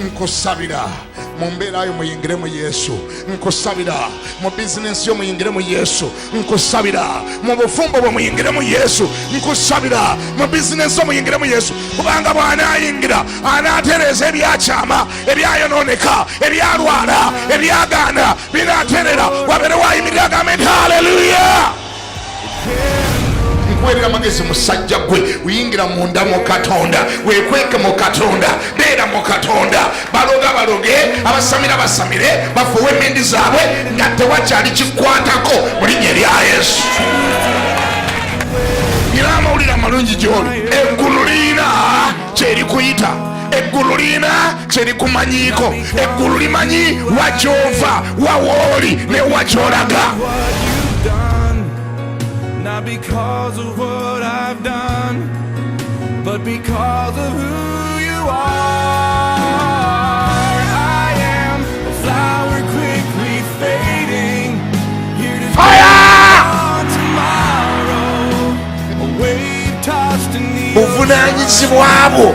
Nkusabira mu mbeera yo muyingire mu Yesu. Nkusabira mu bizinensi yo muyingire mu Yesu. Nkusabira mu bufumbo bwe muyingire mu Yesu. Nkusabira mu bizinensi yo muyingire mu Yesu, kubanga bw'anaayingira anaatereeza ebyakyama, ebyayonooneka, ebyalwala, ebyagaana binaaterera. Wabeere wayimirira agambe nti haleluya. Nkuweerera amagezi musajja gwe, uyingira munda mu Katonda, wekweke mu Katonda, beera mu Katonda. Baloga baloge, abasamira basamire, bafuuwe emindi zaabwe nga tewakyali kikwatako mu linnya erya Yesu. Nina amawulire amalungi gy'oli. Eggulu lirina kyerikuyita, eggulu lirina kyerikumanyiiko, eggulu limanyi wa gy'ova, wa wooli ne wa gy'olaga. What you've done, not because of what I've done, but because of who you are. I am a flower quickly fading, here to Fire! gone tomorrow, a wave tossed in the Buvunaanyizibwa bwo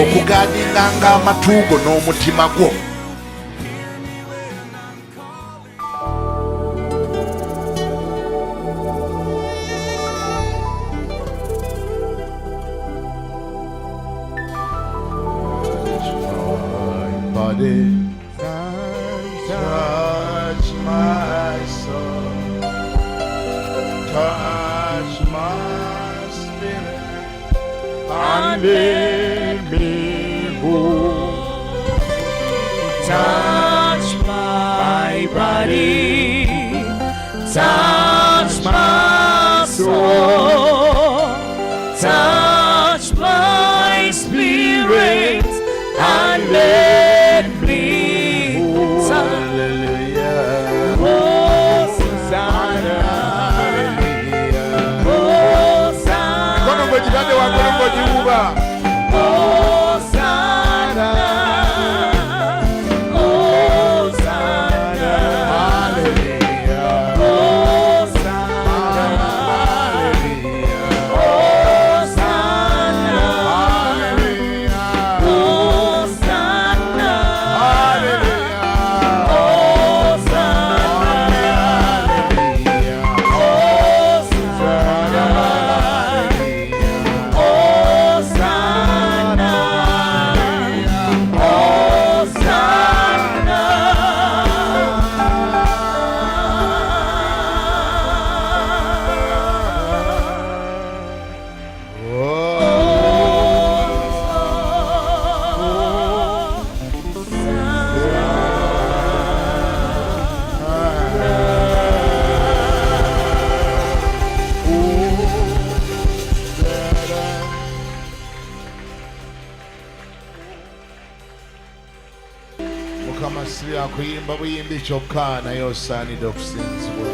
okugaadinganga amatu go n'omutima gwo. Body, touch my soul, touch my spirit, and make me whole. Touch my body, touch my soul, touch my spirit, and let me touch. Hallelujah. Hosanna, Hosanna, Mikono ng'ogitadde waggulu ng'ogiwuba. Hosanna, Hosanna. Hallelujah. Hosanna, Hosanna, Hallelujah. Hosanna, Hallelujah. Hosanna, Hosanna, Hosanna, Hosanna. Mukama, si byakuyimba buyimbi kyokka, naye osaanidde okusinzibwa.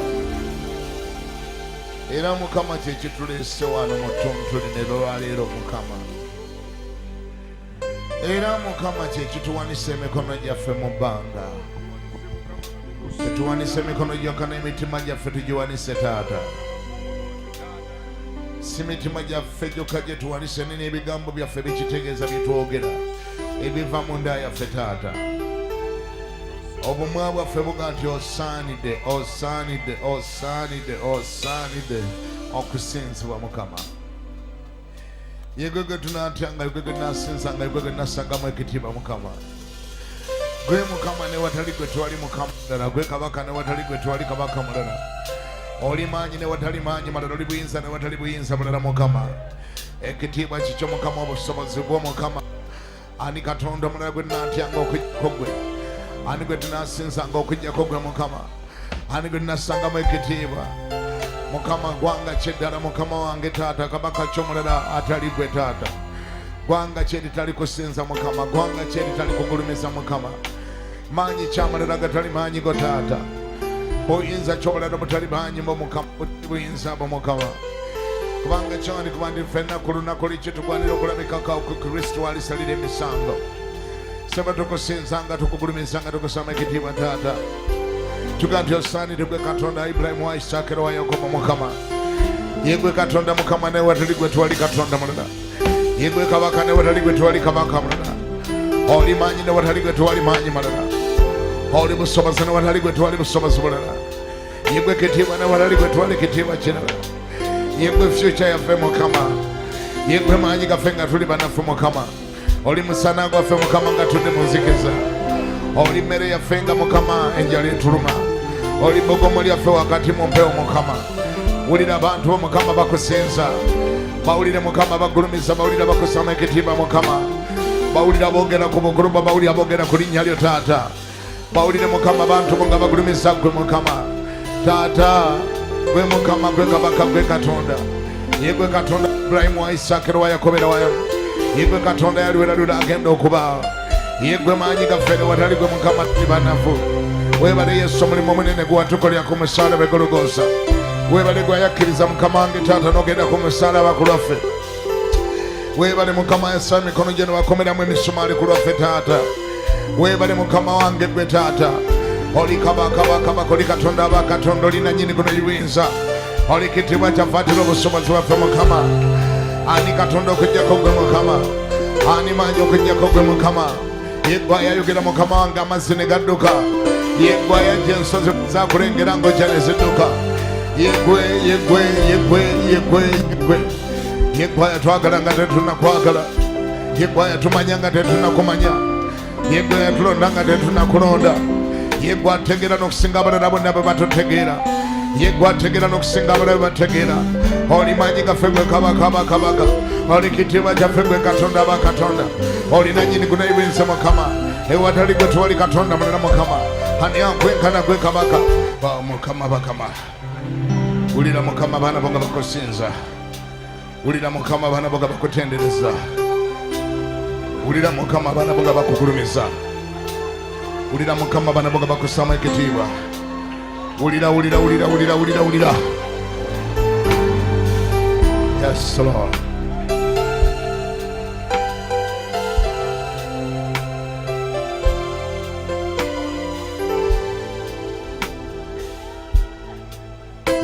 Era Mukama, kyekituleese wano mu ttuntu lino olwaleero Mukama. Era Mukama, kyekituwanisa emikono gyaffe mu bbanga, tetuwanisa emikono gyokka, n'emitima gyaffe tugiwanise. Taata, si mitima gyaffe gyokka gye tuwanise, ne n'ebigambo byaffe bikitegeeza bye twogera ebiva mu nda yaffe. Taata, obumwa bwaffe buga nti osaanidde, osaanidde, osaanidde, osaanidde okusinzibwa. Mukama, yegwe gwe tunatyanga, yegwe gwe tunasinzanga, yegwe gwe tunassangamu ekitiibwa. Mukama, gwe Mukama, ne watali gwe twali Mukama mulala. Gwe Kabaka, ne watali gwe twali Kabaka mulala. Oli maanyi, ne watali maanyi malala. Oli buyinza, ne watali buyinza bulala. Mukama, ekitiibwa kikyo. Mukama, obusobozi bwo. Mukama, ani Katonda omulala gwe tunatyanga okujjako gwe? Ani gwe tunasinzanga okujjako gwe? Mukama, ani gwe tunassangamu ekitiibwa? Mukama, gwanga kyeddala, Mukama wange Taata, kabaka kyomulala atali gwe? Taata, gwanga kyeritali kusinza? Mukama, gwanga kyeritali kugulumiza? Mukama, maanyi kyamalala gatali maanyi go? Taata, buyinza kyobulala butali maanyi bo? Mukama, butali buyinza bwo? Mukama, kubanga kyawandikibwa nti ffenna ku lunaku likitugwanira okulabikako ku Kristo alisalira emisango. Seba, tukusinzanga, tukugulumizanga, tukusama ekitiibwa. Taata, tuga nti osaanidde, gwe Katonda Ibulayimu, wa Isaaka era wa Yakobo. Mukama, yegwe Katonda. Mukama, naye watali gwe twali Katonda mulala. Yegwe Kabaka, naye watali gwe twali Kabaka mulala. Oli maanyi ne watali gwe tewali maanyi malala. Oli busobozi ne watali gwe tewali busobozi bulala. Yegwe kitiibwa ne watali gwe tewali kitiibwa kirala. Yegwe future yaffe Mukama. Yegwe maanyi gaffe nga tuli banafu Mukama. Oli musana gwaffe Mukama nga tuli mu nzikiza. Oli mmere yaffe nga Mukama enjala etuluma. Oli bbogomo lyaffe wakati mu mpewo Mukama. Wulira abantu bo Mukama bakusinza. Bawulire Mukama bagulumiza, bawulira bakusama ekitiibwa Mukama. Bawulira boogera ku bukulu bwo, bawulira boogera ku linnya lyo Taata. Bawulire Mukama bantu bo nga bagulumiza ggwe Mukama. Taata, gwe Mukama, gwe Kabaka, gwe Katonda. Ye gwe Katonda Ibulayimu wa Isaaka era wa Yakobo era wa Ye gwe Katonda yaliwo era lula agenda okubaawo. Ye gwe maanyi gaffe era watali gwe Mukama tuli banafu. Weebale Yesu omulimu omunene gwe watukolera ku musaalaba e Gologoosa. Weebale gwe ayakkiriza Mukama wange Taata n'ogenda ku musaalaba ku lwaffe. Weebale Mukama yasa emikono gye newakomeramu emisumaali ku lwaffe Taata. Weebale Mukama wange gwe Taata. Oli kabaka bakabaka, oli Katonda aba Katonda, oli nannyini guno yibuyinza. Oli kitiibwa kyaffe ate n'obusobozi bwaffe Mukama. Ani Katonda okuggyako gwe Mukama? Ani maanyi okuggyako gwe Mukama? Ye ggwe ayayogera Mukama wange amazzi ne gadduka. Ye ggwe ayajja ensozi zakulengera ng'ojja ne zidduka. Ye ggwe, ye ggwe, ye ggwe, ye ggwe, ye ggwe. Ye ggwe ayatwagala nga tetunakwagala. Ye ggwe ayatumanya nga tetunakumanya. Ye ggwe ayatulonda nga tetunakulonda. Ye ggwe ategeera n'okusinga abalala bonna bwe batutegeera. Ye ggwe ategeera n'okusinga abalala bwe bategeera. Oli maanyi gaffe gwe kabaka bakabaka. Oli kitiibwa kyaffe gwe Katonda ba Katonda. Oli nannyini guno ibinze Mukama. Ewatali gwe tewali Katonda mulala Mukama. Ani akwenkana gwe kabaka? Ba Mukama bakama. Wulira Mukama abaana bo nga bakusinza. Wulira Mukama abaana bo nga bakutendereza. Wulira Mukama abaana bo nga bakugulumiza. Wulira Mukama abaana bo nga bakussaamu ekitiibwa. Wulira, wulira, wulira, wulira, wulira, wulira. Yes, Lord.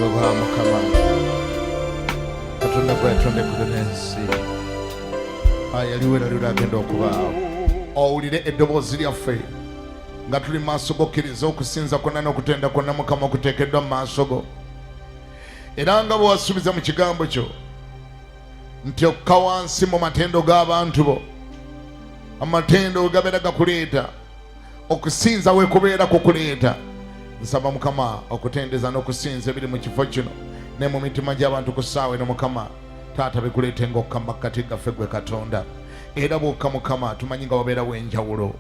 Weewaawo Mukama Katonda gwe yatonda eggulu n'ensi yaliwo era luli agenda okubaawo. Owulire eddoboozi lyaffe nga tuli mu maaso go, kkiriza okusinza kwonna n'okutenda kwonna Mukama okuteekeddwa mu maaso go, era nga bwe wasuubiza mu kigambo kyo nti okka wansi mu matendo g'abantu bo, amatendo we gabeera gakuleeta, okusinza we kubeera kukuleeta. Nsaba Mukama okutendeza n'okusinza ebiri mu kifo kino ne mu mitima gy'abantu ku ssaawa eno Mukama Taata bikuleete ng'okka mu makkati gaffe gwe Katonda. Era bw'okka Mukama tumanyi nga wabeerawo enjawulo,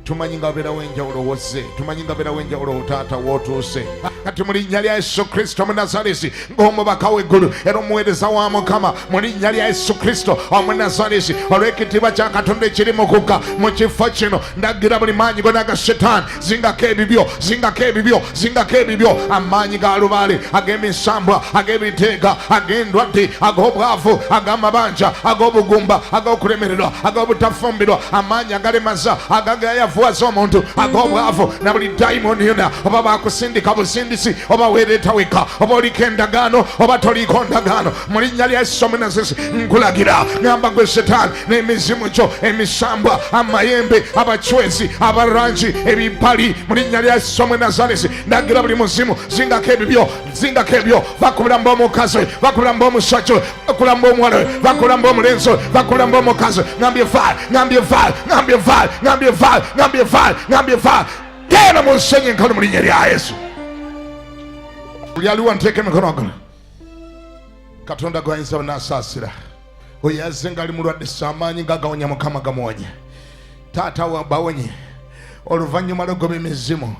tumanyi nga wabeerawo enjawulo wozze, tumanyi nga wabeerawo enjawulo taata w'otuuse. Kati mu linnya lya Yesu Kristo Omunazaresi, ng'omubaka w'eggulu era omuweereza wa Mukama, mu linnya lya Yesu Kristo Omunazaresi, olw'ekitiibwa kya Katonda ekiri mu kukka mu kifo kino, ndagira buli maanyi gonna ga Setaani, zingako ebibyo, zingako ebibyo, zingako ebibyo, amaanyi ga lubaale, ag'emisambwa, ag'ebiteega, ag'endwadde, ag'obwavu, ag'amabanja, ag'obugumba, ag'okulemererwa, ag'obutafumbirwa, amaanyi agalemaza, agagayavuwaza omuntu, ag'obwavu, na buli dayimooni yonna, oba bakusindika busindisi, oba weereeta wekka, oba oliko endagaano, oba toliiko ndagaano, mu linnya lya Yesu Omunazaresi nkulagira, ngamba gwe Setaani n'emizimu gyo, emisambwa, amayembe, abacwezi, abarangi, ebipali, mu linnya lya Yesu Omunazaresi ndagira buli muzimu, zingako ebibyo, zingako ebyo, va ku bulamu bw'omukazi, va ku bulamu bw'omusajja, va ku bulamu bw'omuwala, va ku bulamu bw'omulenzi, va ku bulamu bw'omukazi. Ngambye va, ngambye va, ngambye va, ngambye va, ngambye va, ngambye va, genda mu nsenyi enkalu mu linnya lya Yesu. Buli aliwo nteeka emikono waggulu. Katonda gw'ayinza n'asaasira oyo azze ng'ali mulwadde, samaanyi ng'agawonya Mukama gamuwonye. Taata bawonye oluvannyuma lw'ogoba emizimu,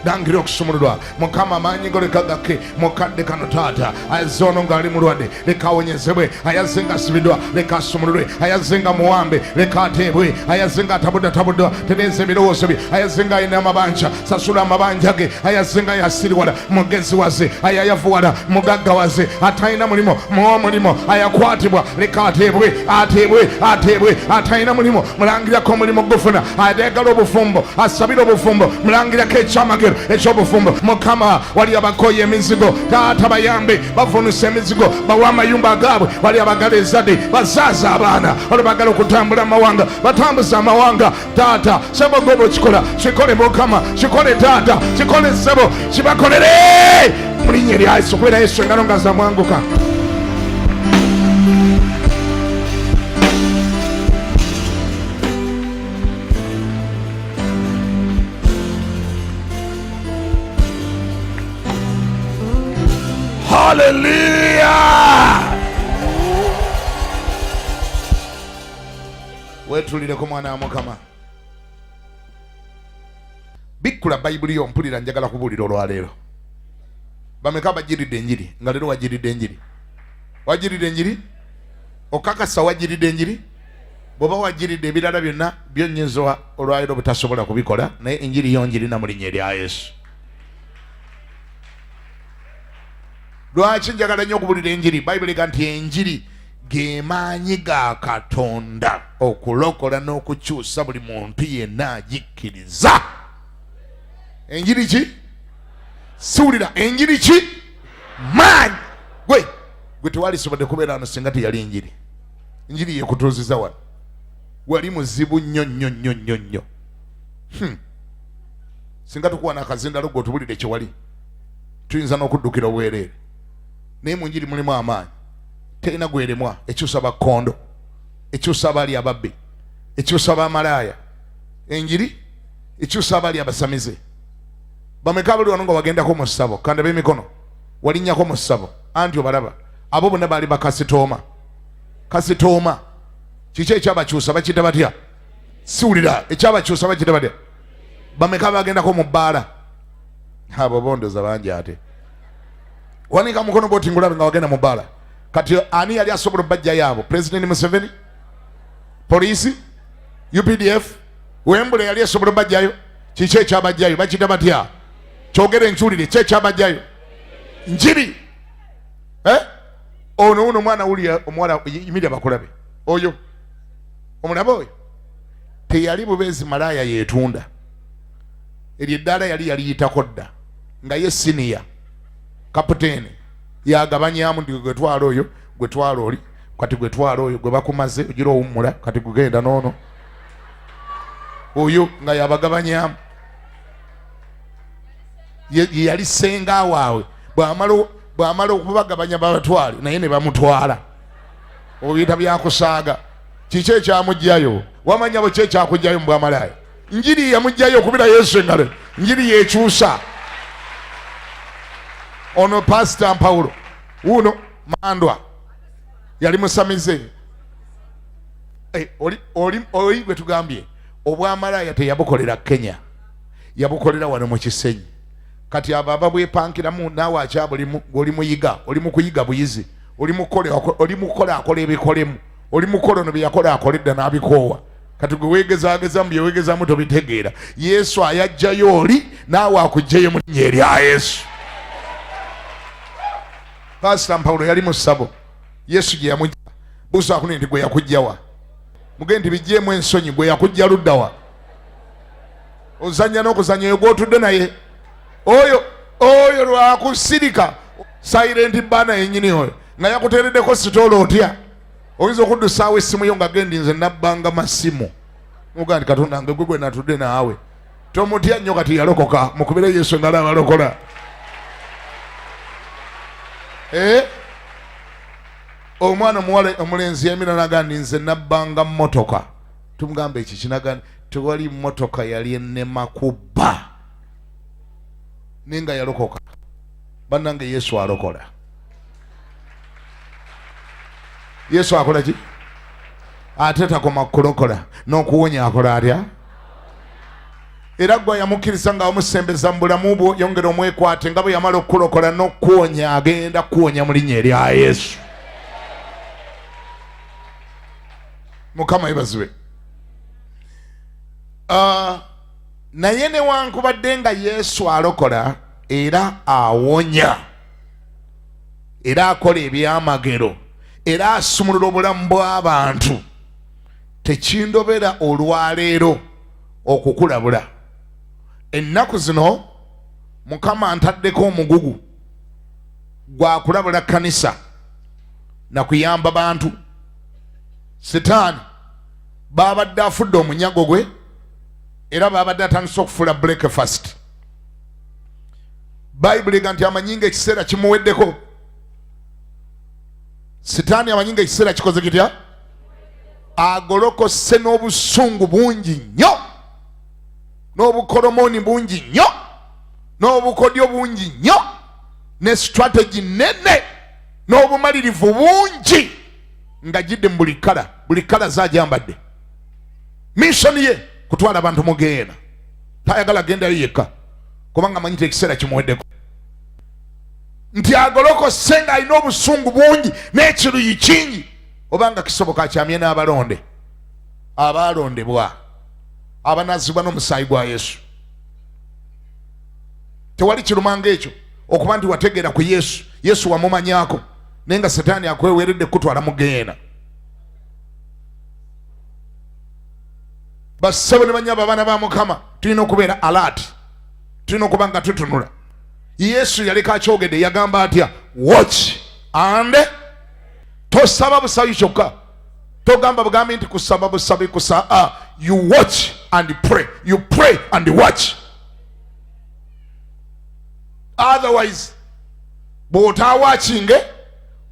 dangira okusumululwa Mukama, amaanyi go leka gakke mukadde kano. Taata azze ono ng'ali mulwadde, leka awonyezebwe. Ayazze nga asibiddwa, leka asumululwe. Ayazze nga muwambe, leka ateebwe. Ayazze nga atabuddwa tabuddwa, tereeza ebirowoozo bye. Ayazze nga alina amabanja, sasula amabanja ge. Ayazze nga yasiriwala, mugeziwaze. Ayayavuwala, mugaggawaze. Atalina mulimu, muwe omulimu. Ayakwatibwa, leka ateebwe, ateebwe, ateebwe. Atalina mulimu, mulangirako omulimu gufuna. Ayagala obufumbo, asabira obufumbo, mulangirako ekyamagero. wabweru eky'obufumbo. Mukama, wali abakoye emizigo, taata bayambe bavunuse emizigo, bawe amayumba agaabwe. Wali abagala ezadde, bazaaza abaana. Wali bagala okutambula amawanga, batambuza amawanga. Taata sebo gwe bwekikola, kikole Mukama, kikole taata, kikole sebo, kibakolere mu linnya erya Yesu. Kubeera Yesu engalo nga zamwanguka. Haleluya! Weetulireko mwana wa Mukama. Bikkula Bayibuli yo, mpulira njagala kubuulira olwaleero. Bameka bajiridde enjiri? Nga leero wajiridde enjiri? Wajiridde enjiri? Okakasa wajiridde enjiri? Bw'oba wajiridde ebirala byonna byonnyinza olwaleero butasobola kubikola, naye enjiri yo njirina mu linnya erya Yesu. Lwaki njagala nnyo okubulira enjiri? Bayibuli ega nti enjiri ge maanyi ga Katonda okulokola n'okukyusa buli muntu yenna agikkiriza. Enjiri ki? Siwulira. Enjiri ki? Maanyi. Gwe gwe tewalisobodde kubeera wano singa teyali enjiri. Enjiri yekutuuziza wano. Wali muzibu nnyo nnyo nnyo nnyo nnyo. Singa tukuwa n'akazindalo gwe otubulire kye wali, tuyinza n'okuddukira obwereere. Naye mu njiri mulimu amaanyi. Terina gweremwa. Ekyusa bakkondo, ekyusa abaali ababbi, ekyusa bamalaaya. Enjiri ekyusa abaali abasamize. Bameka abali wano nga wagendako mu ssabo? Kanda b'emikono. Walinnyako mu ssabo? Anti obalaba abo bonna baali bakasitooma. Kasitooma kiki ekyabakyusa? Bakiyita batya? Siwulira. Ekyabakyusa bakiyita batya? Bameka bagendako mu bbaala? Abo bondoza bangi. Ate wanika mukono bwoti ngulabe nga wagenda mu bbaala. Kati ani yali asobola obajjayo abo? President Museveni? Poliisi? UPDF? Wembule yali esobola obajjayo? Kiki ekyabajjayo? Bakiyita batya? Kyogere nkyulire. Ki ekyabajjayo? Njiri. Eh? Ono uno omwana wuli omuwala yimirira bakulabe. Oyo omulabe oyo teyali bubeezi malaaya yeetunda. Eryo eddaala yali yaliyitako dda nga ye siniya kaputeeni yagabanyamu nti gwetwala oyo, gwetwala oli, kati gwetwala oyo gwe bakumaze ogira owummula, kati gugenda n'ono oyo nga yabagabanyamu. Ye yali ssenga waabwe. Bw'amala okubagabanya babatwale naye ne bamutwala. Obiyita byakusaaga. Kiki ekyamugjayo? Wamanya bwe ki ekyakugjayo mu bwamalaaya? Njiri yamugjayo. Okubira Yesu engalo. Njiri yekyusa. Ono Pasita Mpawulo wuuno mandwa yali musamize. Eh, oli gwe tugambye obwamalaaya teyabukolera Kenya, yabukolera wano mu Kisenyi. Kati abo ababwepankiramu naawe akyabulimu, ng'oli muyiga, oli mu kuyiga buyizi, oli mukukola akola ebikolemu, oli mukukola ono bye yakola akola edda n'abikoowa. Kati gwe weegezagezamu bye weegezamu tobitegeera. Yesu ayajjayo oli naawe akuggyeyo mu linnya erya Yesu. Pasita Mpawulo yali mu ssabo Yesu gye yamujja. Buuza akuni nti gwe yakujjawa? Mugende nti biggyeemu ensonyi. Gwe yakujja luddawa? Ozannya n'okuzannya oyo gw'otudde naye oyo oyo lwakusirika silent bana yennyini oyo nga yakuteereddeko sitoola otya? Oyinza okuddusaawo essimu yo nga gendi nze nabbanga masimu mugaa nti Katonda nge gwe gwe natudde naawe tomutya nnyo. Kati yalokoka. Mukubire Yesu engalo abalokola. Eh? Omwana omuwala omulenzi yamira naga nti nze nabbanga mmotoka. Tumugamba ekyo kinaga tewali mmotoka yali ennema kubba, naye nga yalokoka. Bannange, Yesu alokola. Yesu akola ki? Ate takoma kukulokola, n'okuwonya akola atya? Era gwe yamukkiriza nga wamusembeza mu bulamu bwo, yongera omwekwate. Nga bwe yamala okukulokola n'okukuwonya, agenda kukuwonya mu linnya erya Yesu. Mukama yebazibwe. Naye newankubadde nga Yesu alokola era awonya era akola ebyamagero era asumulula obulamu bw'abantu, tekindobera olwaleero okukulabula ennaku zino. Mukama ntaddeko omugugu gwakulabula kkanisa na kuyamba bantu. Sitaani babadde afudde omunyago gwe, era babadde atandise okufuula breakfast. Bayibuli ega nti amanyi nga ekiseera kimuweddeko. Sitaani amanyi nga ekiseera kikoze kitya, agolokose n'obusungu bungi nnyo, n'obukolomoni bungi nnyo, n'obukodyo bungi nnyo, ne strategy nene, n'obumalirivu bungi, nga gidde mu buli kala, buli kala zagyambadde. Mission ye kutwala abantu mu geena, tayagala gendayo yekka kubanga amanyi nti ekiseera kimuweddeko, nti agolokose ng'alina obusungu bungi n'ekiruyi kingi, oba nga kisoboka akyamye n'abalonde abaalondebwa abanazibwa n'omusaayi gwa Yesu. Tewali kiruma ng'ekyo okuba nti wategeera ku Yesu, Yesu wamumanyako, naye nga Setaani akweweredde kukutwala mu geena. Bassebo ne banyabo, abaana ba Mukama, tulina okubeera alert, tulina okuba nga tutunula. Yesu yaleka akyogedde, yagamba atya? Watch and tosaba busabi kyokka, togamba bugambi nti kusaba busabi kusa, you watch and pray, you pray and watch. Otherwise bw'otaawakinge,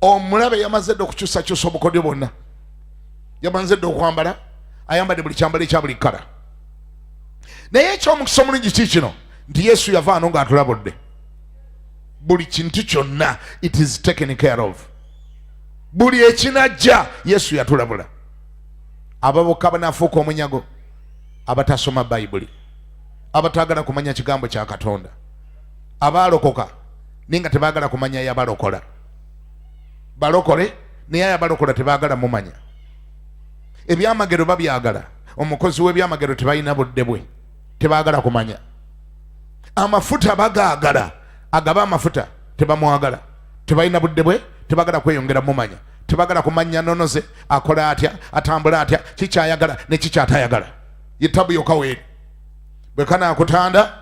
omulabe yamaze dda okukyusakyusa obukodyo bwonna, yamaze dda okwambala, ayambadde buli kyambalo ekya buli kkala. Naye ekyomukisa omulungi ki kino nti Yesu yavaano ng'atulabudde buli kintu kyonna, it is taken care of. Buli ekinajja Yesu yatulabula. Abo bokka banaafuuka omunyago abatasoma Bayibuli, abatagala kumanya kigambo kya Katonda, abaalokoka naye nga tebaagala kumanya yabalokola. Balokole naye ayabalokola tebaagala mumanya. Ebyamagero babyagala, omukozi w'ebyamagero tebalina budde bwe, tebaagala kumanya. Amafuta bagaagala, agaba amafuta tebamwagala, tebalina budde bwe, tebagala kweyongera mumanya, tebagala kumanya nono ze, akola atya, atambula atya, kikyayagala ne kikyatayagala. Yetabu yokka weeri bwe kanaakutanda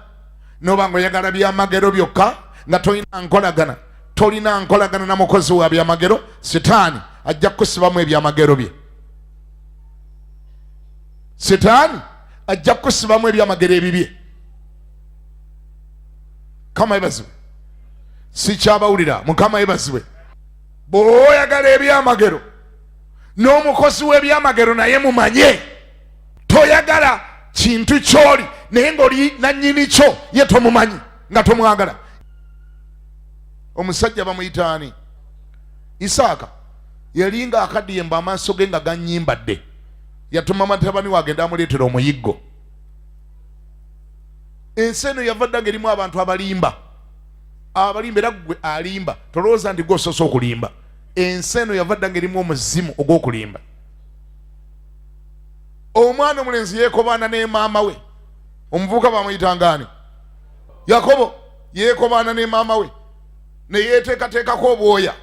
noba nga oyagala byamagero byokka nga tolina nkolagana, tolina nkolagana na mukozi wa byamagero, Sitaani ajja kukusibamu ebyamagero bye. Sitaani ajja kukusibamu ebyamagero ebibye. Mukama yebazibwe. Sikyabawulira. Mukama yebazibwe. Bw'oyagala ebyamagero n'omukozi w'ebyamagero naye mumanye, toyagala kintu kyoli naye ng'oli nannyini kyo ye tomumanyi, nga tomwagala. Omusajja bamuyitaani? Isaaka. Yali nga akaddiye mbu amaaso ge nga ganyimbadde, yatuma mutabani we agenda amuleetera omuyiggo. Ensi eno yava dda ng'erimu abantu abalimba, abalimba, era gwe alimba tolowooza nti gwe osoose okulimba. Ensi eno yava dda ng'erimu omuzimu ogw'okulimba. Omwana omulenzi yeekobaana ne maama we, omuvubuka bamuyitanga ani? Yakobo. Yeekobaana ne maama we ne yeeteekateekako obwoya.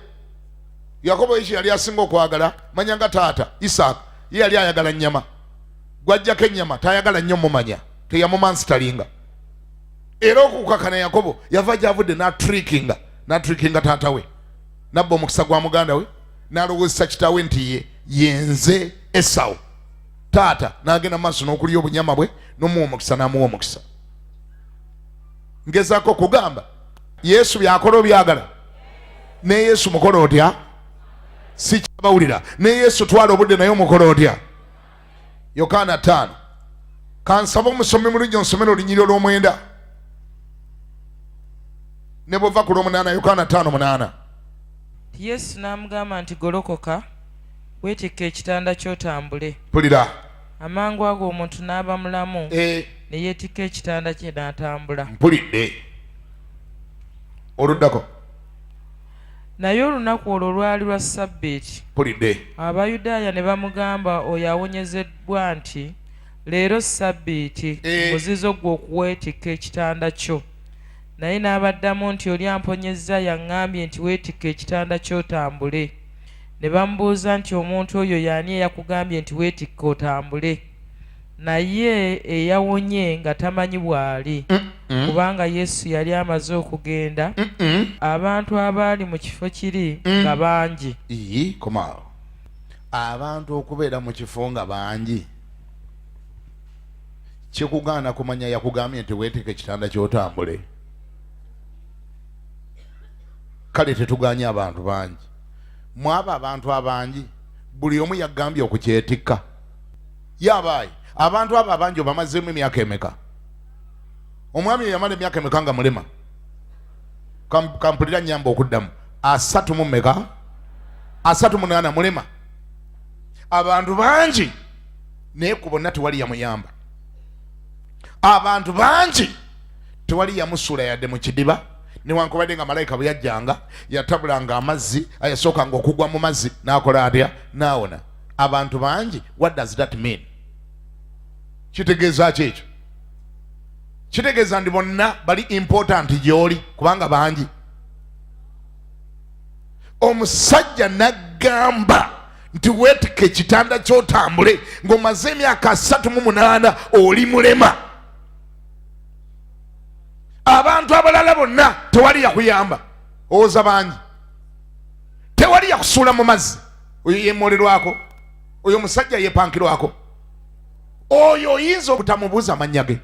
Yakobo ye yali asinga okwagala, manya nga taata Isaaka ye yali ayagala nnyama, gwajjako ennyama tayagala nnyo mumanya, teyamumansitalinga. Era okukakana Yakobo yava gyavudde n'atrikinga, n'atrikinga taata we, nabba omukisa gwa muganda we, n'alowoozesa kitaawe nti ye yenze Esawu. Taata n'agenda maaso n'okulya obunyama bwe n'omuwa omukisa, n'amuwa omukisa. Ngezaako okugamba Yesu byakola obyagala, ne Yesu mukola otya? Sikyabawulira. Ne Yesu twala obudde naye omukola otya? Yokaana 5, kansaba omusomi mulungi onsomere olunyiri olw'omwenda ne bwova ku lw'omunaana. Yokaana 5:8. Yesu n'amugamba nti, golokoka, weetikke ekitanda ky'otambule. Mpulira. Amangu ago omuntu n'aba mulamu, ne yeetikka ekitanda kye n'atambula. Mpulidde. Oluddako. Naye olunaku olwo lwali lwa Ssabbiiti. Mpulidde. Abayudaaya ne bamugamba oyo awonyezebbwa nti, leero Ssabbiiti, muzizo gwe okuweetikka ekitanda kyo. Naye n'abaddamu nti, oli amponyezza yaŋŋambye nti, weetikke ekitanda ky'otambule. Ne bamubuuza nti, omuntu oyo y'ani eyakugambye nti weetikke otambule? Naye eyawonye nga tamanyi bw'ali. Kubanga Yesu yali amaze okugenda, abantu abaali mu kifo kiri nga bangi. Ii, komaawo. Abantu okubeera mu kifo nga bangi kikugaana kumanya yakugambye nti weeteke ekitanda ky'otambule. Kale tetuganye abantu bangi. Mwabo abantu abangi buli omu yagambye okukyetikka. Yabaayi abantu abo abangi obamazeemu emyaka emeka? Omwami oyo yamala emyaka emeka nga mulema? Kampulira nyamba okuddamu. 38 mmeka? 38 mulema. Abantu bangi naye ku bonna tewali yamuyamba. Abantu bangi tewali yamusuula yadde mu kidiba, newankubadde nga malayika bwe yajjanga yatabulanga amazzi, ayasookanga okugwa mu mazzi n'akola atya? N'awona. Abantu bangi. What does that mean? Kitegeeza ki ekyo? Kitegeeza nti bonna bali important gy'oli kubanga bangi. Omusajja n'agamba nti weetika ekitanda ky'otambule ng'omaze emyaka 38 oli mulema. Abantu abalala bonna tewali yakuyamba, owoza bangi, tewali yakusuula mu mazzi. Oyo yemolerwako, oyo omusajja yepankirwako, oyo oyinza obutamubuuza amannya ge.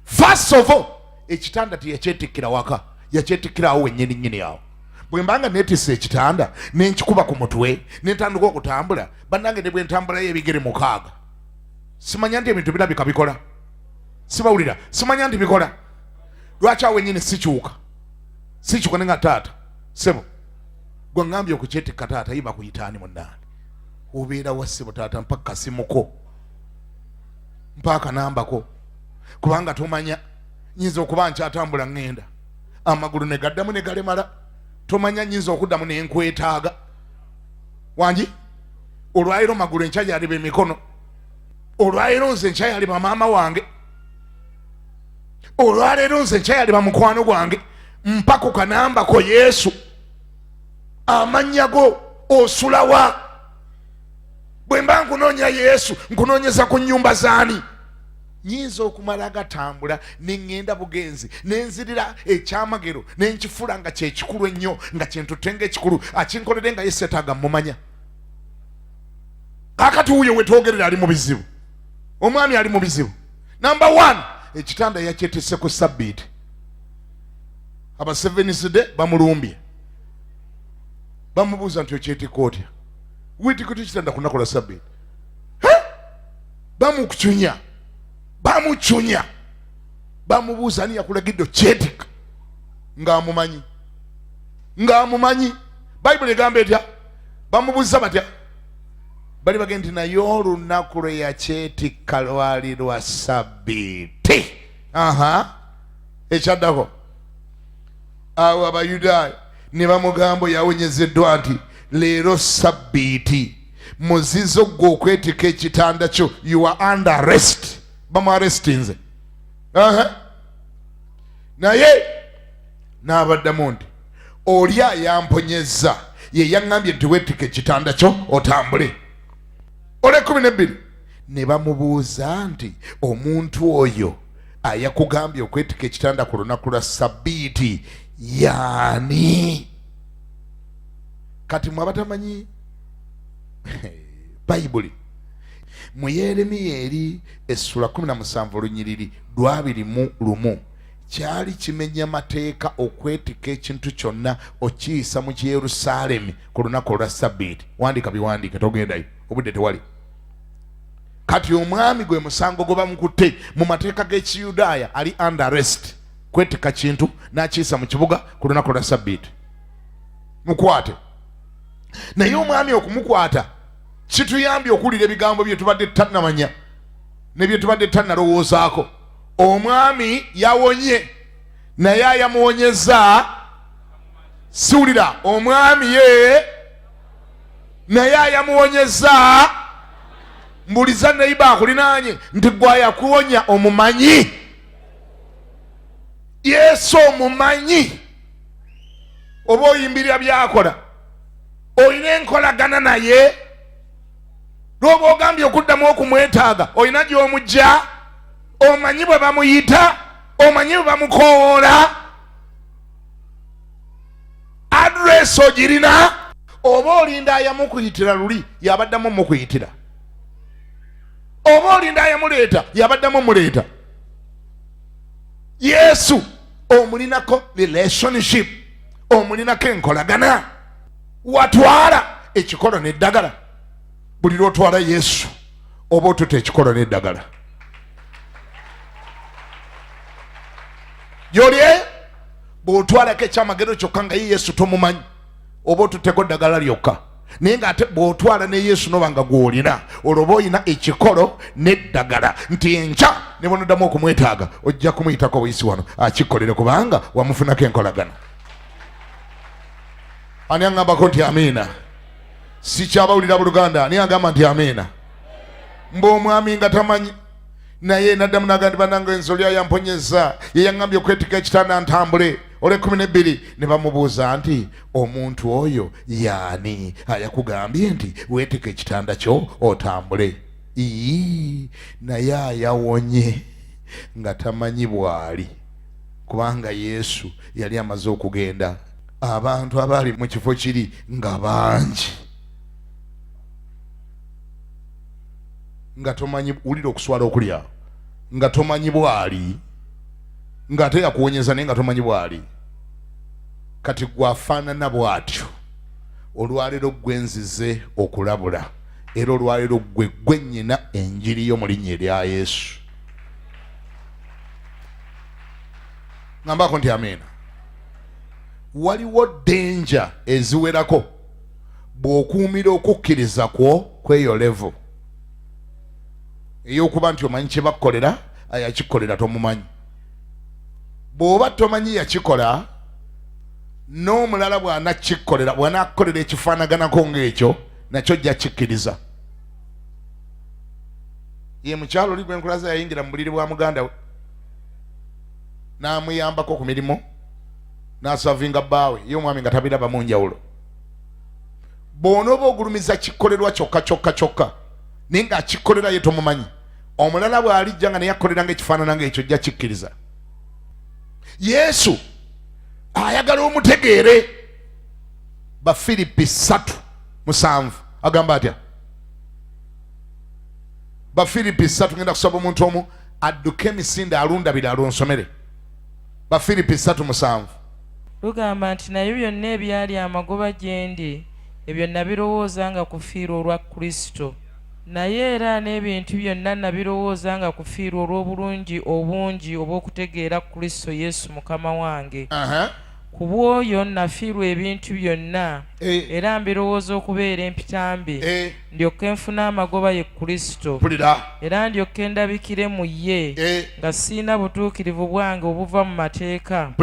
First of all, ekitanda teyakyetikkira waka, yakyetikkira awo wennyini nnyini awo. Bwe mbanga neetisse ekitanda nenkikuba ku mutwe nentandika okutambula, bannange ne bwe ntambulayo ebigere 6, simanya nti ebintu birabika bikola. Sibawulira, simanya nti bikola. Lwaki awo wennyini sikyuka? Sikyuka ne nga taata sebo gwe ngambye okukyetikka taata, ye bakuyitaani munnange? Obeera wa ssebo taata? Mpa kasimuko, mpa akanambako, kubanga tomanya nyinza okuba nkyatambula ŋŋenda amagulu ne gaddamu ne galemala. Tomanya nyinza okuddamu ne nkwetaaga. Wangi olwaliro magulu enkya yaliba emikono, olwaliro nze enkya yaliba maama wange, olwaleero nze enkya yaliba mukwano gwange. Mpa ku kanambako Yesu, amannya go, osulawa? Bwe mba nkunoonya Yesu, nkunoonyeza ku nnyumba zaani? Nyinza okumala gatambula ne ŋŋenda bugenzi ne nzirira ekyamagero ne nkifula nga kyekikulu ennyo, nga kyentutte ng'ekikulu, akinkolere nga ye seetaaga mmumanya. Kaakati wuuyo wetwogerera ali mu bizibu, omwami ali mu bizibu. Namba 1, ekitanda yakyetisse ku sabbiiti, abaseveniside bamulumbye, bamubuuza nti okyetikka otya? Weetikka otya ekitanda ku lunaku lwa sabbiiti? Bamucunya, bamucunya, bamubuuza ani yakulagidde okyetikka? Ng'amumanyi, ng'amumanyi. Bayibuli egamba etya? Bamubuuza batya? Bali bagenda nti naye olunaku lwe yakyetikka lwali lwa sabbiiti. Aha, ekyaddako awo Abayudaaya ne bamugamba yawonyezeddwa nti leero sabbiiti, muzizo gwe okwetikka ekitanda kyo, you are under arrest. Bamu arrestinze. Aha, naye n'abaddamu nti oli ayamponyezza ye yaŋŋambye nti weetika ekitanda kyo otambule. Olw'ekumi n'ebbiri ne bamubuuza nti omuntu oyo ayakugambye okwetika ekitanda ku lunaku lwa sabbiiti yaani? Kati mwe abatamanyi Bayibuli, mu Yeremiya eri essula 17 olunyiriri lwabiri mu lumu, kyali kimenya mateeka okwetikka ekintu kyonna okiyisa mu Yerusaalemi ku lunaku olwa sabbiiti. Wandika biwandiike, togendayo, obudde tewali. Kati omwami gwe musango gwe bamukutte mu mateeka g'Ekiyudaaya, ali under arrest, kwetikka kintu n'akiyisa mu kibuga ku lunaku lwa sabbiiti. Mukwate. Naye omwami okumukwata kituyambye okuwulira ebigambo bye tubadde tutannamanya ne bye tubadde tutannalowoozaako. Omwami yawonye, naye ayamuwonyeza siwulira. Omwami ye naye ayamuwonyeza. Mbuliza neyiba akulinaanye nti gwe ayakuwonya omumanyi? Yesu omumanyi? Oba oyimbirira byakola? Olina enkolagana naye? Lwoba ogambye okuddamu okumwetaaga, olina gy'omujja? Omanyi bwe bamuyita? Omanyi bwe bamukoowoola? Address ogirina? Oba olinda ayamukuyitira luli yabaddamu mukuyitira, oba olinda ayamuleeta yabaddamu muleeta. Yesu omulinako relationship, omulinako enkolagana. Watwala ekikolo n'eddagala. Buli lwotwala Yesu oba otuta ekikolo n'eddagala gyolye. Bw'otwalako ekyamagero kyokka nga ye Yesu tomumanyi, oba otutteko ddagala lyokka. Naye ng'ate bw'otwala ne Yesu noba nga gw'olina, olwo oba olina ekikolo n'eddagala, nti enkya ne bw'onoddamu okumwetaaga ojja kumuyitako buyisi wano akikkolere, kubanga wamufunako enkolagana. Ani aŋŋambako nti amiina? Sikyabawulira buluganda. Ani agamba nti amiina? Mbu omwami nga tamanyi, naye naddamu naga nti banange enzoli ayamponyeza ye yaŋŋambye okwetika ekitanda ntambule. Olwekumi nebbiri ne bamubuuza nti omuntu oyo yaani ayakugambye nti weetika ekitanda kyo otambule? Ii, naye ayawonye nga tamanyi bw'ali, kubanga Yesu yali amaze okugenda. Abantu abaali mu kifo kiri nga bangi, nga tomanyi, wulira okuswala okuli awo, nga tomanyi bw'ali, ng'ate yakuwonyeza naye nga tomanyi bw'ali. Kati gwafaanana bw'atyo olwaleero gwe nzize okulabula, era olwaleero gwe gwe nnyina enjiri yo mu linnya erya Yesu. Ngambako nti amiina. Waliwo danger eziwerako bw'okuumira okukkiriza kwo kweyo level ey'okuba nti omanyi kye bakukolera, ayakikukolera tomumanyi. Bw'oba tomanyi yakikola, n'omulala bw'anakikkolera, bw'anaakukolera ekifaanaganako ng'ekyo, nakyo ojja kikkiriza. Ye mukyalo oli gwenkulaza yayingira mu buliri bwa muganda we n'amuyambako ku mirimu n'asavinga bbaawe, ye omwami nga tabirabamu njawulo. Bw'onooba ogulumiza kikolerwa kyokka kyokka kyokka, naye ng'akikolera ye tomumanyi, omulala bw'alijja nga naye akolera ng'ekifaanana ng'ekyo, ojja kikkiriza. Yesu ayagala omutegeere. Bafiripi 3:7 agamba atya? Bafiripi 3, ngenda kusaba omuntu omu adduke emisinde alundabire alunsomere. Bafiripi 3:7. Lugamba nti naye byonna ebyali amagoba gye ndi, ebyo nabirowooza nga kufiirwa olwa Kristo. Naye era n'ebintu byonna nabirowooza nga kufiirwa olw'obulungi obungi obw'okutegeera Kristo Yesu Mukama wange. Ku bw'oyo nafiirwa ebintu byonna, era mbirowooza okubeera empitambi, ndyokke nfune amagoba ye Kristo, era ndyokke ndabikire mu ye, nga sirina butuukirivu bwange obuva mu mateeka,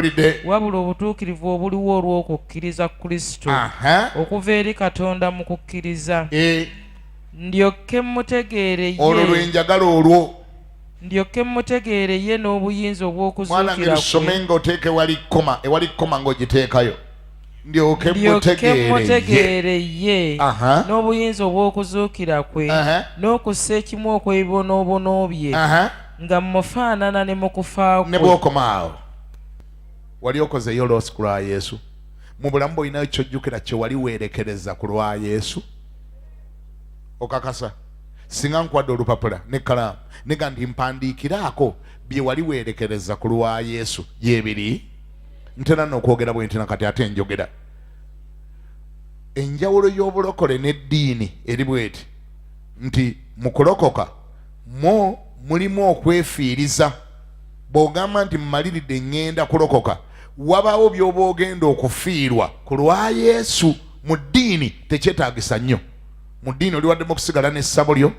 wabula obutuukirivu obuliwo olw'okukkiriza Kristo, okuva eri Katonda mu kukkiriza, ndyokke mmutegeere ye. Olwo lwenjagala olwo. Ndyokke mmutegeere ye n'obuyinza Mwana obw'okuzuukira lusome kwe. Nga oteeka ewali koma, ewali koma ng'ogiteekayo, ndyoke ndyoke mutegeere ye mmutegeere ye n'obuyinza obw'okuzuukira kwe, n'okussa ekimu okw'ebibonoobono bye, nga mmufaanana ne mu kufa Ne kwe. bw'okoma awo, wali okozeyo loss ku lwa Yesu mu bulamu bwolinayo kyojjukira kye wali weerekereza ku lwa Yesu? Okakasa singa nkuwadde olupapula n'ekkalaamu nega nti mpandiikiraako bye wali weerekereza ku lwa Yesu, gyebiri? Ntera nno okwogera bwe nti, nakati ate njogera, enjawulo y'obulokole n'eddiini eri bweti nti mu kulokoka mwo mulimu okwefiiriza. Bw'ogamba nti mmaliridde ŋŋenda kulokoka, wabaawo by'oba ogenda okufiirwa ku lwa Yesu. Mu ddiini tekyetaagisa nnyo. Mu ddiini oli waddemu okusigala n'essabo lyo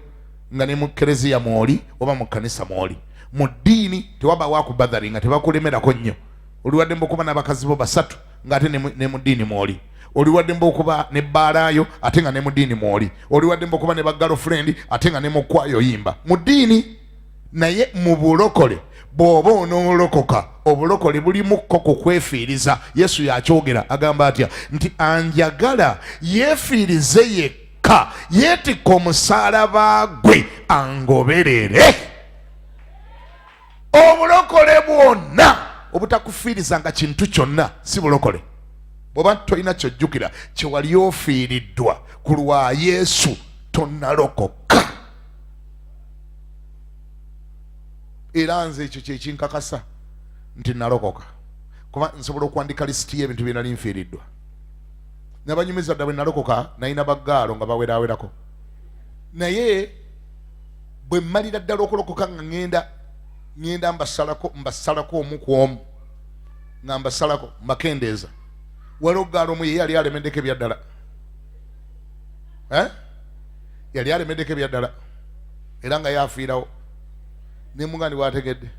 nga ne mu kereziya mwoli oba mu kkanisa mwoli. Mu ddiini tewabaawo akubathari nga tebakulemerako nnyo. Oli waddembe okuba n'abakazi bo basatu ng'ate ne mu ddiini mwoli. Oli waddembe okuba ne bbaalayo ate nga ne mu ddiini mwoli. Oli waddembe okuba ne ba girlfriend ate nga ne mu kkwayo oyimba mu ddiini. Naye mu bulokole, bw'oba onoolokoka, obulokole bulimukko ku kwefiiriza. Yesu yakyogera, agamba atya? Nti anjagala yeefiirize yekka, yeetikka omusaalaba gwe angoberere. Obulokole bwonna obutakufiirizanga kintu kyonna si bulokole. Bw'oba tolina ky'ojjukira kye wali ofiiriddwa ku lwa Yesu, tonnalokoka. Era nze ekyo kye kinkakasa nti nalokoka, kuba nsobola okuwandika lisiti y'ebintu bye nali nfiiriddwa. Nabanyumiza dda bwe nalokoka nalina baggaalo nga bawerawerako, naye bwe mmalira ddala okulokoka nga ŋŋenda mbasalako omu ku omu, nga mbasalako mbakendeeza. Waliwo ggaalo omu ye yali alemeddeko ebyaddala, yali alemeddeko ebyaddala era nga yafiirawo. Ne mugandi bw'ategedde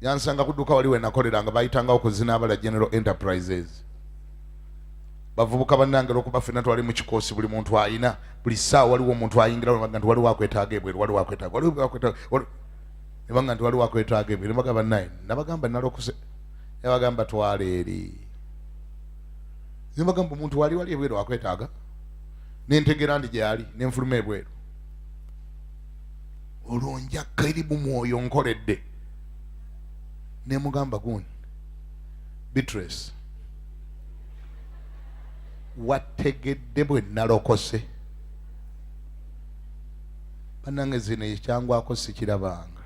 yansanga ku dduuka wali we nakolera nga bayitangawo ku Zinaabala General Enterprises. Bavubuka bannange, olwokuba ffenna twali mu kikoosi, buli muntu ayina buli ssaawa waliwo omuntu ayingira nti waliwo akwetaaga ebweru, waliwo akwetaaga, waliwo akwetaaga, ne bagamba nti waliwo akwetaaga ebweru. Ne bagamba naye, nabagamba nalokose, ne bagamba twala eri, ne bagamba omuntu wali wali ebweru akwetaaga. Nentegeera nti gyali, nenfuluma ebweru. Olwo njakka eri mu mwoyo nkoledde, nemugamba gundi Beatrice, wategedde bwe nalokose? Bannange, zino ekyangwako sikirabanga.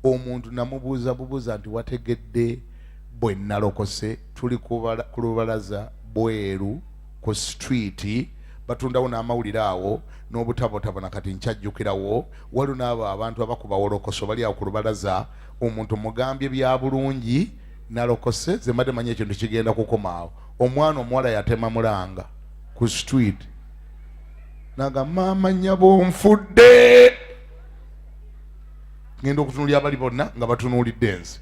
Omuntu namubuuza bubuuza nti wategedde bwe nalokose? Tuli ku lubalaza bweru ku street, batundawo n'amawulire awo n'obutabotabo. Nakati nkyajjukirawo, waliwo n'abo abantu abakuba wolokoso bali awo ku lubalaza. Omuntu mugambye bya bulungi nalokose, ze mbadde manyi ekintu kigenda kukomaawo. Omwana omuwala yatema mulanga ku street naga, maama nnyabo nfudde. Ngenda okutunuulira abali bonna nga batunuulidde ensi.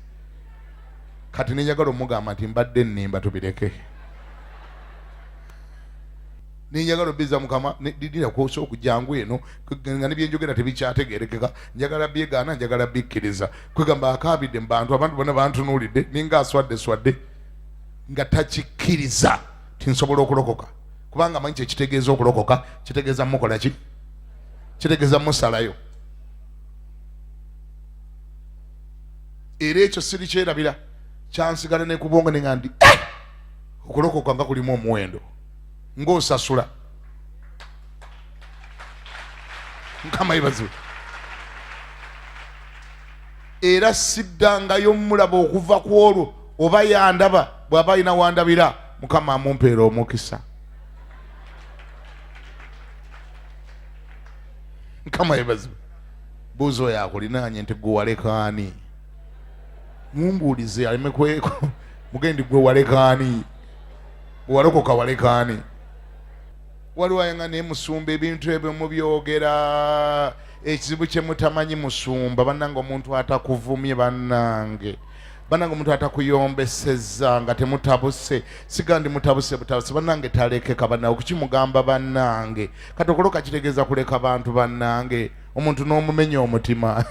Kati nenjagala omugamba nti mbadde nnimba, tubireke. Nenjagala obiza mukama didira kwosa okujangu eno nga nebyenjogera tebikyategerekeka, njagala byegaana, njagala bikkiriza. Kwegamba akaabidde mu bantu, abantu bonna bantunuulidde, ninga aswadde swadde nga takikkiriza ti nsobola okulokoka, kubanga manyi kyekitegeeza okulokoka. Kitegeeza mukola ki? Kitegeeza musalayo. Era ekyo sirikyerabira, kyansigala ne kubongo nenga ndi okulokoka nga kulimu omuwendo ng'osasula. Mukama yebaziwe. Era siddangayo mulaba okuva ku olwo, oba yandaba bw'aba alina wandabira, Mukama amumpeera omukisa. Mukama yebaziwe. Buuza oyo akulinaanye nti gwe walekaani? Mumbuulize aleme kweko mugendi, gwe walekaani? Bwewalokoka walekaani? Waliwo ayenga naye musumba, ebintu ebyo mubyogera, ekizibu kye mutamanyi musumba. Bannange, omuntu atakuvumye, bannange, bannange, omuntu atakuyombesezza nga temutabuse, siga ndi mutabuse butabuse, bannange, talekeka. Bannange, okukimugamba, bannange, kati okuloka kitegeeza kuleka bantu. Bannange, omuntu n'omumenya omutima.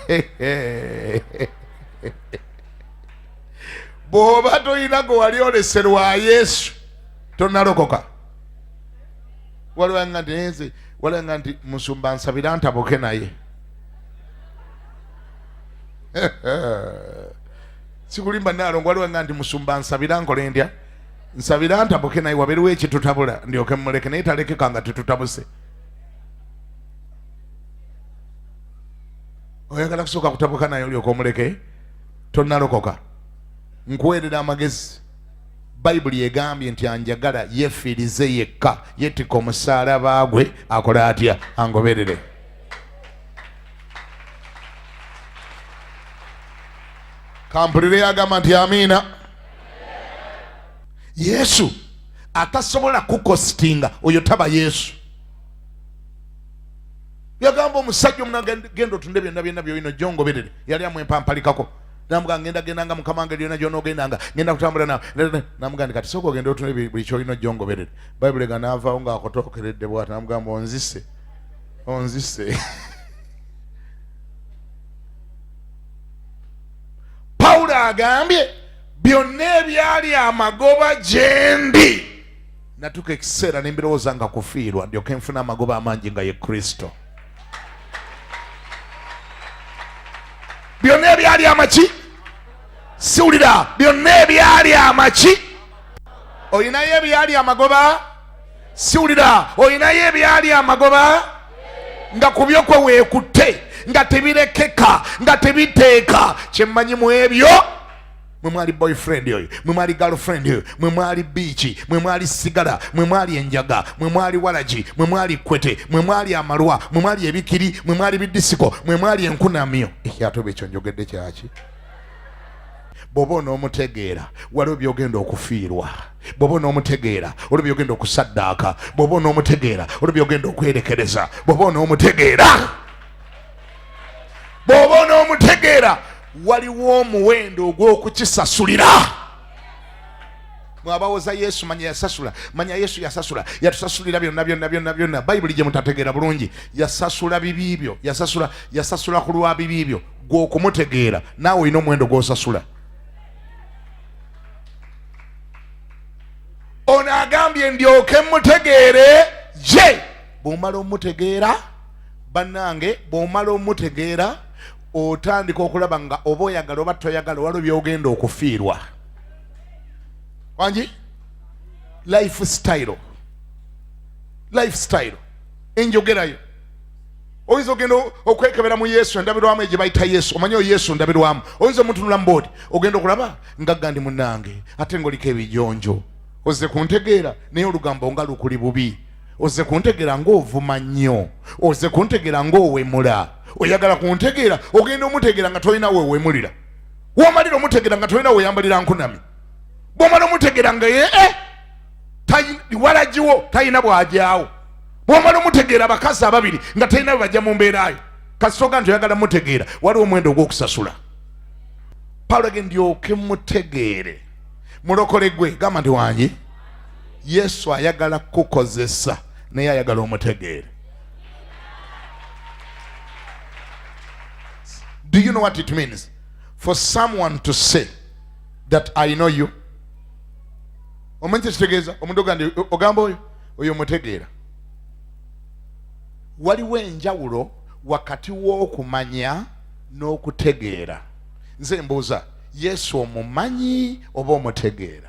Bw'oba tolina gwe wali olese lwa Yesu, tonalokoka. Waliwo nga nti nze, waliwo nga nti musumba nsabira ntabuke naye. Sikulimba naalongo, waliwo nga nti musumba nsabira nkole ntya, nsabira ntabuke naye, wabeerewo ekitutabula ndyoke mmuleke, naye talekeka nga tetutabuse. Oyagala kusooka kutabuka naye olyoke omuleke, tonnalokoka. Nkuweerera amagezi. Bayibuli egambye nti anjagala yefiirize yekka, yetikka omusaalaba gwe, akole atya? Angoberere. Kampulire yagamba nti amiina. Yesu atasobola kukositinga oyo taba Yesu. Yagamba omusajja omuna, genda otunde byonna byonna byolina ojja ongoberere. Yali amwempampalikako, namuga ngenda gendanga mukama wange, lyona gyonogendanga ngenda kutambula nawe. Namuga nti kati sooka ogenda otunde buli kyolina ojja ongoberere. Bayibuli ega naavaawo ng'akotookeredde bwati, namugamba onzise, onzise. Pawulo agambye byonna ebyali amagoba gyendi natuka ekiseera nembirowooza nga kufiirwa, ndyoke nfuna amagoba amangi nga ye Kristo. Byonna ebyali amaki. Siwulira byonna ebyali amaki. Olinayo ebyali amagoba? Siwulira, olinayo ebyali amagoba nga ku byo kwe weekutte, nga tebirekeka, nga tebiteeka. Kyemmanyi mu ebyo mwe mwali boyfriend oyo, mwe mwali girlfriend oyo, mwe mwali biiki, mwe mwali sigala, mwe mwali enjaga, mwe mwali walagi, mwe mwali kwete, mwe mwali amalwa, mwe mwali ebikiri, mwe mwali bidisiko, mwe mwali enkunamyo. Ate oba ekyo njogedde kyaki? Bw'oba onoomutegeera waliwo by'ogenda okufiirwa, bw'oba onoomutegeera waliwo by'ogenda okusaddaaka, bw'oba onoomutegeera waliwo by'ogenda okwerekereza, bw'oba onoomutegeera, bw'oba onoomutegeera waliwo omuwendo ogw'okukisasulira. Mwabawoza Yesu, manya yasasula, manya Yesu yasasula, yatusasulira byonna byonna byonna byonna. Bayibuli gye mutategeera bulungi, yasasula bibi byo, yasasula, yasasula ku lwa bibi byo. Gwe okumutegeera naawe olina omuwendo gw'osasula. Ono agambye ndyoke mutegeere ye. Bw'omala omutegeera, bannange, bw'omala omutegeera otandika okulaba nga oba oyagala oba toyagala waliwo by'ogenda okufiirwa. Wangi lifestyle, lifestyle enjogerayo. Oyinza ogenda okwekebera mu Yesu endabirwamu egye bayita Yesu, omanyi oyo Yesu ndabirwamu, oyinza omutunula muboodi ogenda okulaba ngagga ndi munnange ate ng'oliko ebijonjo, ozze kuntegeera naye olugambo nga lukuli bubi, ozze kuntegeera ng'ovuma nnyo, ozze kuntegeera ng'owemula, oyagala kuntegeera, ogenda omutegeera nga tolina wewemulira, womalira omutegeera nga tolina weyambalira nkunami, bwomala omutegeera nga ye walagiwo talina bwajaawo, bwomala omutegeera abakazi ababiri nga talina bwe bajja mu mbeerayo, kasitoga nti oyagala mutegeera waliwo omuwendo ogw'okusasula. Pawulo ge ndyoke mutegeere mulokole gwe gamba nti wangi Yesu ayagala kukukozesa naye ayagala omutegeere. Do you know what it means for someone to say that I know you? Omanyi kyekitegeeza omuntu ogamba ogamba oyo oyo omutegeera? Waliwo enjawulo wakati w'okumanya n'okutegeera. Nze mbuuza, Yesu omumanyi oba omutegeera?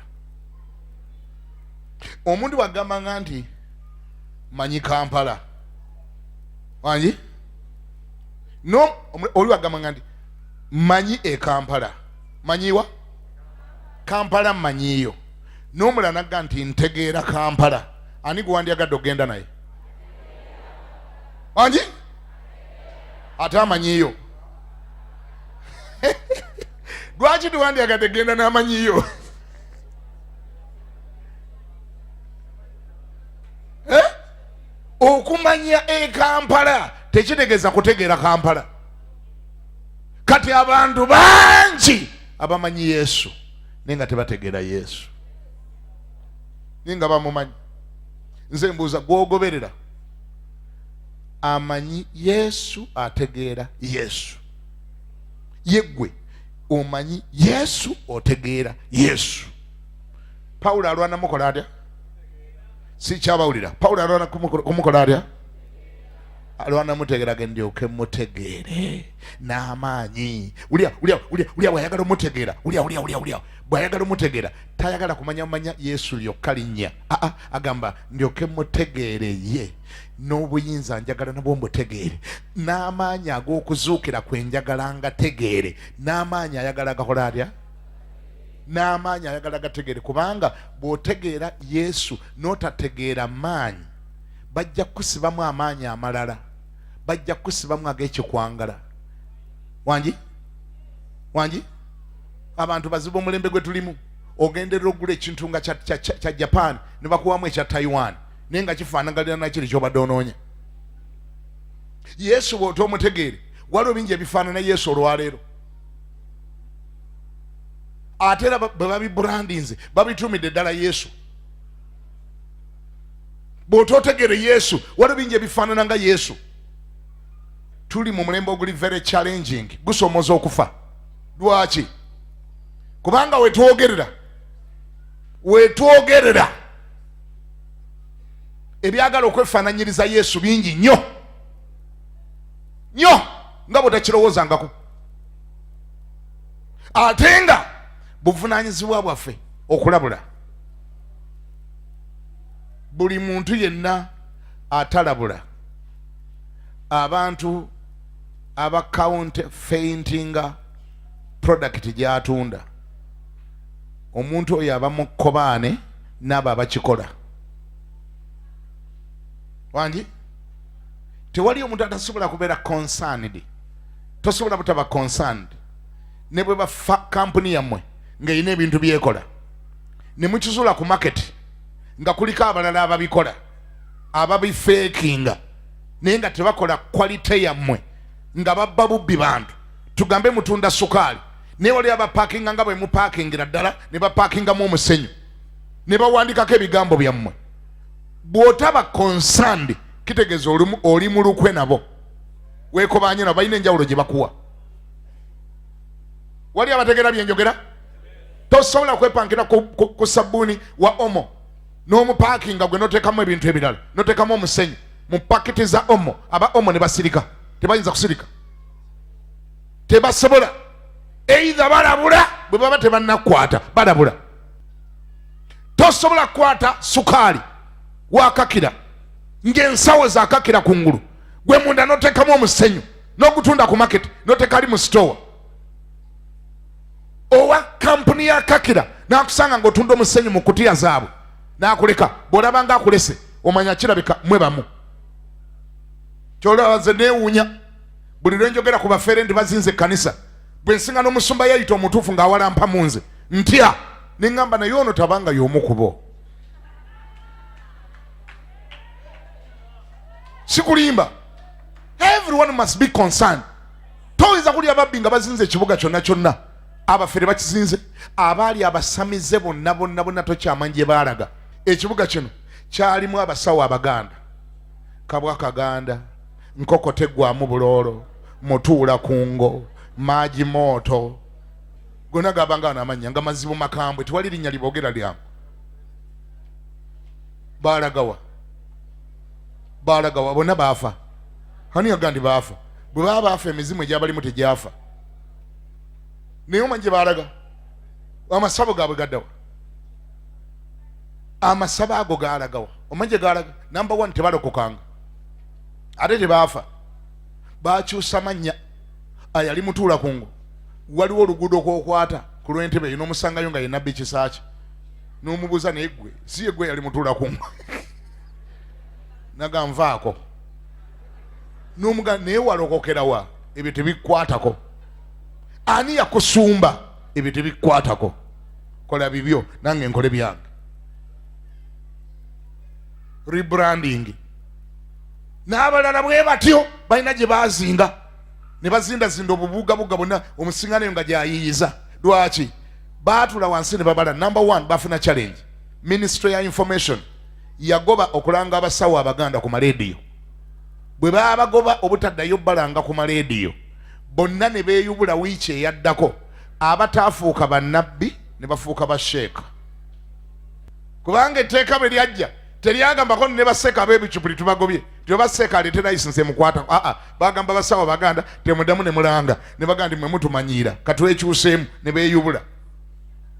Omuntu bw'agamba nga nti manyi Kampala, wangi no, oli wagamba nga nti manyi e Kampala, manyiwa Kampala, manyiyo, n'omulala nagga nti ntegeera Kampala, ani gwe wandyagadde okugenda naye? Wangi ate amanyiyo. Lwaki tewandyagadde genda n'amanyiyo? Okumanya e Kampala tekitegeeza kutegeera Kampala. Kati abantu bangi abamanyi Yesu naye nga tebategeera Yesu, naye nga bamumanyi. Nze mbuuza, gwogoberera amanyi Yesu, ategeera Yesu? Ye ggwe omanyi Yesu, otegeera Yesu? Pawulo alwana mukola atya? Sikyabawulira. Pawulo alwana kumukola atya? Alwana mutegeera, ge ndyoke mutegeere n'amaanyi. Ulya ulya ulya ulya bw'ayagala omutegeera, ulya ulya ulya ulya bw'ayagala omutegeera, tayagala kumanya manya Yesu lyokka linnya. Aa, agamba ndyoke mutegeere ye n'obuyinza, njagala nabwo mbutegeere, n'amaanyi ag'okuzuukira kwe njagala ngategeere, n'amaanyi ayagala gakola atya? N'amaanyi ayagala gategeere. Kubanga bw'otegeera Yesu n'otategeera maanyi, bajja kukusibamu amaanyi amalala, bajja kukusibamu ag'ekikwangala. Wangi wangi, abantu bazibu omulembe gwe tulimu. Ogenderera okugula ekintu nga kya Japan ne bakuwamu ekya Taiwan, naye nga kifaanaganira nakiri ky'obadde onoonya. Yesu bw'otomutegeere, waliwo bingi ebifaanana Yesu olwaleero, ate era bwe babibrandinze babitumidde ddala Yesu. Bw'ototegeere Yesu, waliwo bingi ebifaanana nga Yesu. Tuli mu mulembe oguli very challenging, gusoomoza okufa. Lwaki? Kubanga wetwogerera ebyagala okwefaananyiriza Yesu bingi nnyo nnyo nga bw'otakirowoozangako, ate nga Buvunaanyizibwa bwaffe okulabula buli muntu yenna atalabula abantu aba counterfeitinga product gy'atunda. Omuntu oyo aba mu kkobaane n'abo abakikola. Wangi, tewali omuntu atasobola kubeera concerned. Tosobola butaba concerned ne bwe bafa kampuni yammwe ng'erina ebintu byekola ne mukizuula ku market nga kuliko abalala ababikola, ababifeekinga, naye nga tebakola quality yammwe, nga babba bubbi bantu. Tugambe mutunda sukaali, naye wali abapakinga nga bwe mupakingira ddala ne bapakingamu omusenyu ne bawandikako ebigambo byammwe. Bw'otaba concerned, kitegeeza oli mu lukwe nabo, weekobanye nabo, balina enjawulo gye bakuwa. Wali abategeera byenjogera? Tosobola kwepankira ku sabbuuni wa Omo n'omupakinga gwe noteekamu ebintu ebirala, noteekamu omusenyu mu pakiti za Omo, aba Omo ne basirika. Tebayinza kusirika, tebasobola. Either balabula, bwe baba tebannakwata balabula. Tosobola kukwata sukaali wakakira ng'ensawo zakakira kungulu, gwe munda noteekamu omusenyu n'ogutunda ku market, noteeka ali mu store. Owa kampuni ya Kakira nakusanga ng'otunda omusenyu mu kutiya zaabwe n'akuleka. Bw'olaba nga akulese, omanya kirabika mwe bamu. Kyolaba nze neewuunya buli lwe njogera ku bafeere nti bazinze ekkanisa, bwe nsinga n'omusumba yayita omutuufu ng'awalampa mu nze ntya, ne ŋŋamba naye ono tabanga y'omu ku bo. Sikulimba, everyone must be concerned. Toyinza kulya babbi nga bazinze ekibuga kyonna kyonna. Abafere bakizinze, abaali abasamize bonna bonna bonna, tokyamanyi gye baalaga. Ekibuga kino kyalimu abasawo Abaganda, kabwa kaganda, nkoko teggwamu buloolo, mutuula ku ngo, maagi mooto, gonna gabanga wano amannya nga mazibu makambwe, tewali linnya liboogera lyangu. Baalagawa? Baalagawa? Bonna baafa. Ani yaga nti baafa? Bwe baba baafa, emizimu egyabalimu tegyafa. Naye omanyi gye baalaga? Amasabo gaabwe gaddawa? Amasabo ago gaalagawa? Omanyi gye gaalaga? Number one, tebalokokanga, ate tebaafa, bakyusa mannya. Ayali mutuula kungu, waliwo oluguudo kwokwata ku lw'entebe eyo n'omusangayo nga ye Nabbi Kisaaki, n'omubuuza, naye gwe si ye gwe yali mutuula kungu? Naga nvaako n'omuga, naye walokokerawa? Ebyo tebikkwatako. Ani yakusumba? Ebyo tebikkwatako. Kola bibyo, nange nkole byange. Rebranding. N'abalala bwe batyo balina gye bazinga ne bazindazinda obubugabuga bonna, omusinganayo nga gyayiyiza. Lwaki baatula wansi ne babala? Number one, bafuna challenge. Ministry ya information yagoba okulanga abasawo Abaganda ku malediyo. Bwe babagoba obutaddayo balanga ku malediyo, bonna ne beeyubula. Wiiki eyaddako, abataafuuka bannabbi ne bafuuka basheeka, kubanga etteeka bwe lyajja teryagambako ne baseeka ab'ebicupuli tubagobye, nti oba seeka aleete license emukwata. Aa, bagamba basawo Baganda temuddamu ne mulanga, ne bagamba nti mwe mutumanyiira, katwekyuseemu, ne beeyubula.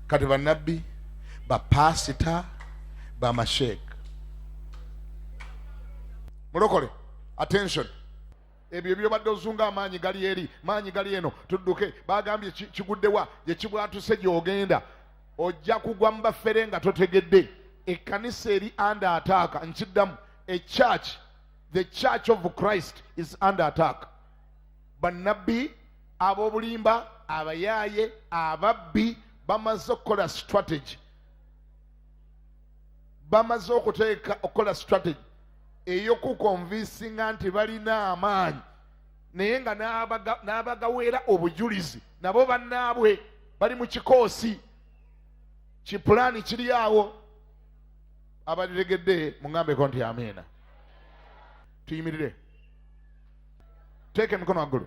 Kati bannabbi, bapasita, bamasheeka. Mulokole, attention. Ebyo byobadde ozunga, amaanyi gali eri, maanyi gali eno, tudduke. Bagambye kiguddewa gye kibwatuse gy'ogenda, ojja kugwa mu bafere nga totegedde. Ekkanisa eri under attack. Nkiddamu, a church, the church of Christ is under attack. Bannabbi ab'obulimba, abayaaye, ababbi bamaze okukola strategy, bamaze okuteeka okukola strategy ey'okukonvinsinga nti balina amaanyi, naye nga n'abagaweera obujulizi nabo bannaabwe bali mu kikoosi kipulaani kiri awo. Abaliregedde muŋambeko nti amiina. Tuyimirire, teeka emikono waggulu.